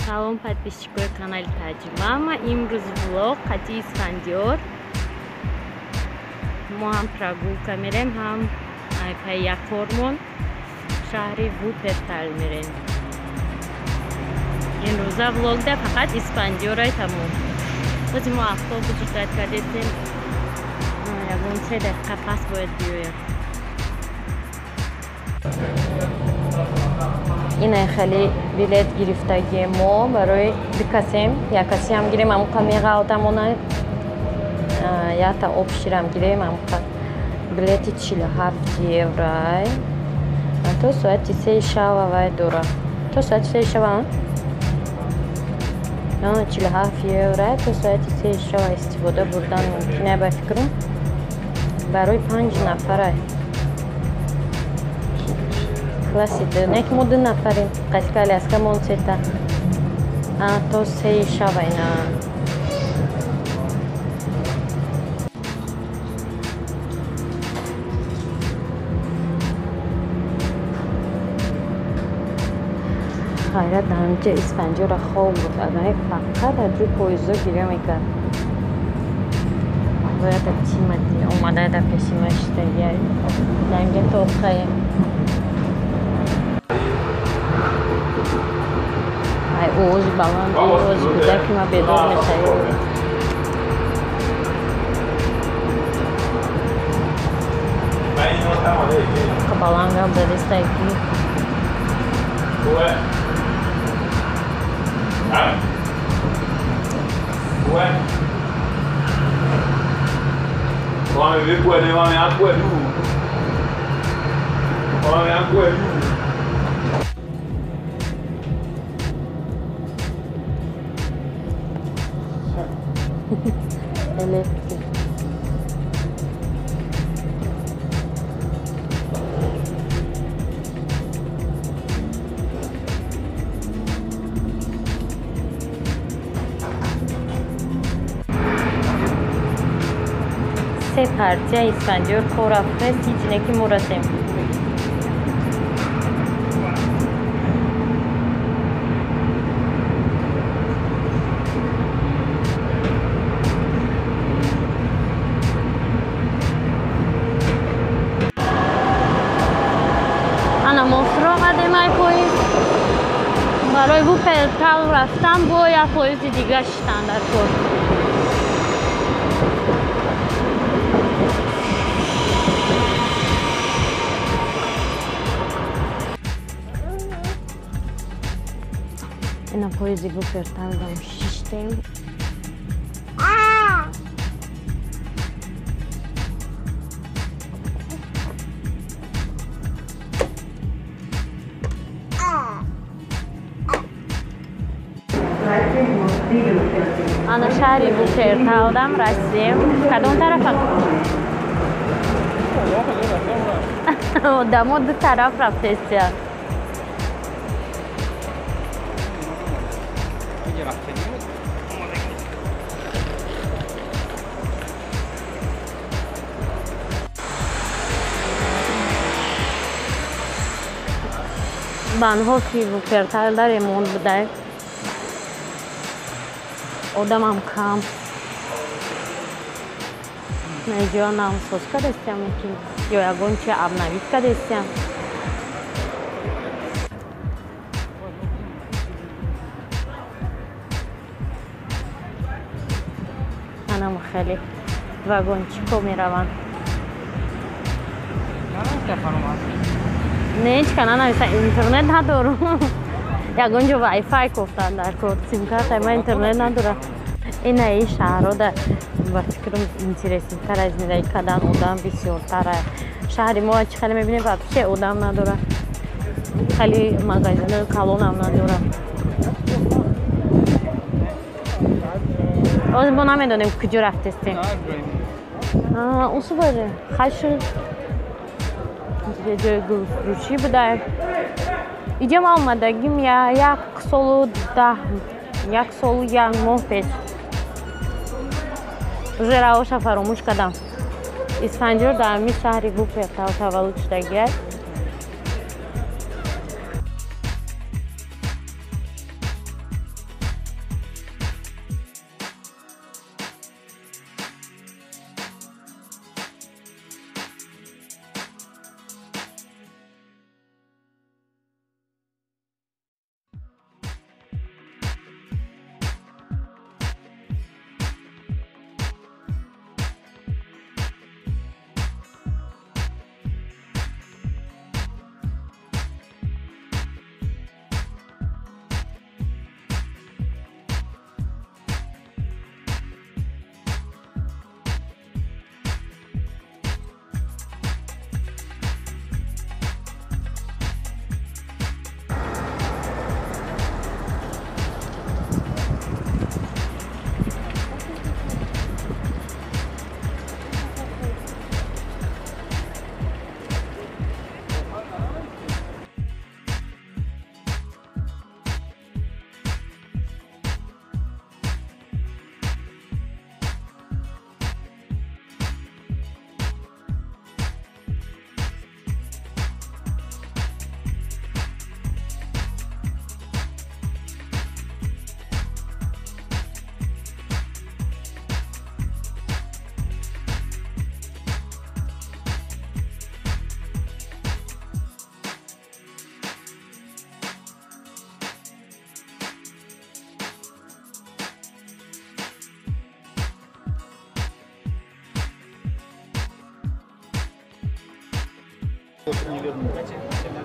Салом подписчикои канали Таҷмама. Имрӯз влог қати Исфандиёр. Мо ҳам прогулка мерем, ҳам пайи як кормон шаҳри Вуппертал мерем. Имрӯза влогда фақат Исфандиёрай тамом. Бози мо автобус ждать кардем. Ягон 3 дақиқа пас бояд биёяд. Ина хеле билет гирифтагие мо барои ду касем. Як касиам гирем, амуқа меғалтамона. Якта обширам гирем, амуқа. Билети 47 еврай. То соати 3 шава вай дора. То соати 3 шава? 47 еврай, то соати 3 шава истифода бурдан мумкин ба фикрам. Барои 5 нафарай. Класси ду, не ки мо 2 нафарем, қасикали аскамон сета. То 3 шава ина. Хайрат дар инҷа Исфандиёра хоб буд, агар фақат аз рӯи поездо гиря мекард. Бояд Тимати омада дар пеши ма шиштагиай. Дар инҷа тоқаем. Ай овози баланд, овози кӯдаки ма бедор мешавад. Баланд гап задистай ки. Электрик. Се партия Исфандиёр кор рафтаст, ҳеҷ не ки мо расем. Ана мо фуромадем ай поезд. Барои Вуппертал рафтан бо як поезди дига шиштан дар кор. Ина поезди Вуппертал дам шиштем. Ана шаҳри Вуппертал дам расидем. Кадом тарафа? Одамо ду тараф рафтестия. Банҳофи Вуппертал дар ремонт будай. Одамам кам. Наҷоя навсоз кардастиям ки ё ягон чи обновить кардастиям. Анам хеле вагончико мераванд. Не, ҳеҷ ка нанависа, интернет надорам. Ягон ҷо вайфай кофтан дар кор. Симкартай ма интернет надорам. Ина ин шаҳрҳо ба фикрам интереснитар аз зиндагӣ кардан одам бисёртар. Шаҳри мо чӣ хеле мебинем, вообще одам надорад. Хеле магазинҳои калонам надорад. Ҳозир мо намедонем куҷо рафтестем. Усубаре хашр ҷои гулфурӯшӣ буда. Иҷа ма омадагим як солу 10, як солу 1 моҳ пеш. Уже раҳоша фаромӯш кардам. Исфандиёр дар ҳамин шаҳри Вуппертал таваллуд шудагиай.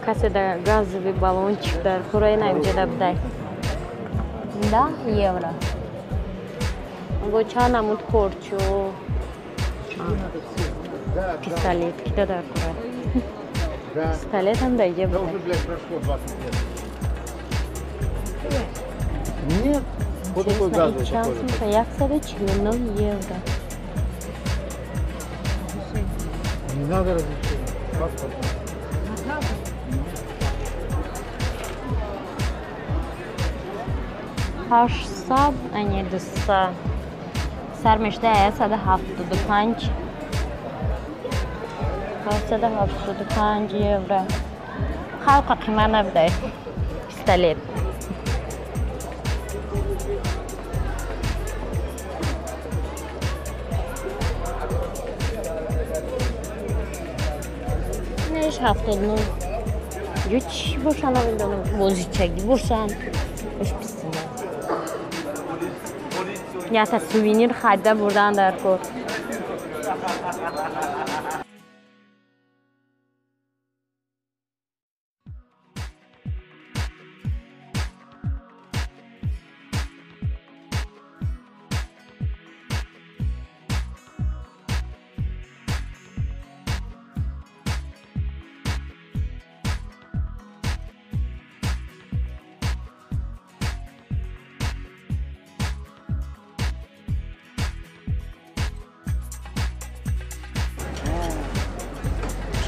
Касе да газовый баллончик дар кураи наимҷода будай. 10 евро. Бо чанд намуд корчу пистолет кида дар кура. Пистолетам дар иҷа будай. Нет, вот такой газовый. 149 евро. Не надо разрешения. Паспорт. 800, а не 200. Сар мешта 175. 875 евро. Халқа қимат набудай. Пистолет. Неш 79. Ё чӣ бошан намедонам. Бозичагӣ бошан. Эш пистина. Ята сувенир харида бурдан дар кор.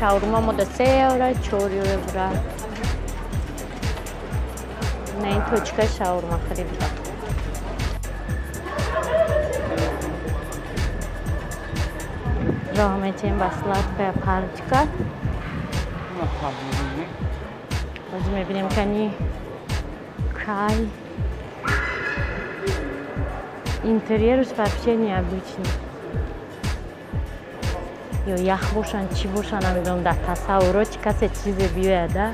Шаурма мода 3 евро, 4 евро. На ин точка шаурма харида. Роҳ метем ба сладкая парочка. Ҳозир мебинем кани кай. Интерьерш вообще необычный. Ё ях бошанд, чӣ бошанд, намедонам, дар тасаввурот чӣ касе чизе биёяда.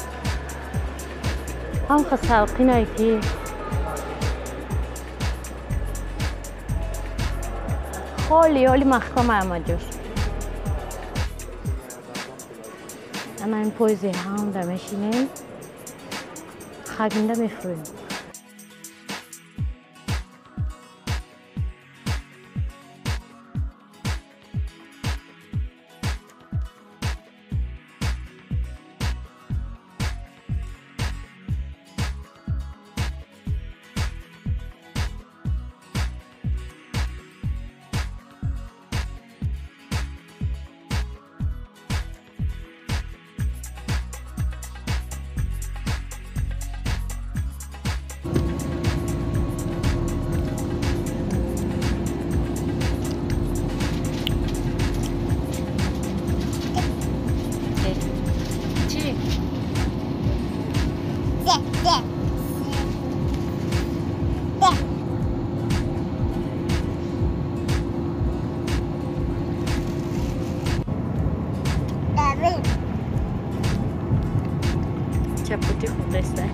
Ҳамха салқинае ки ҳоли ҳоли маҳкам ҳамаҷош. Ана ин поези ҳамда мешинем, хагинда мефурӯем. Чапути хурдаста.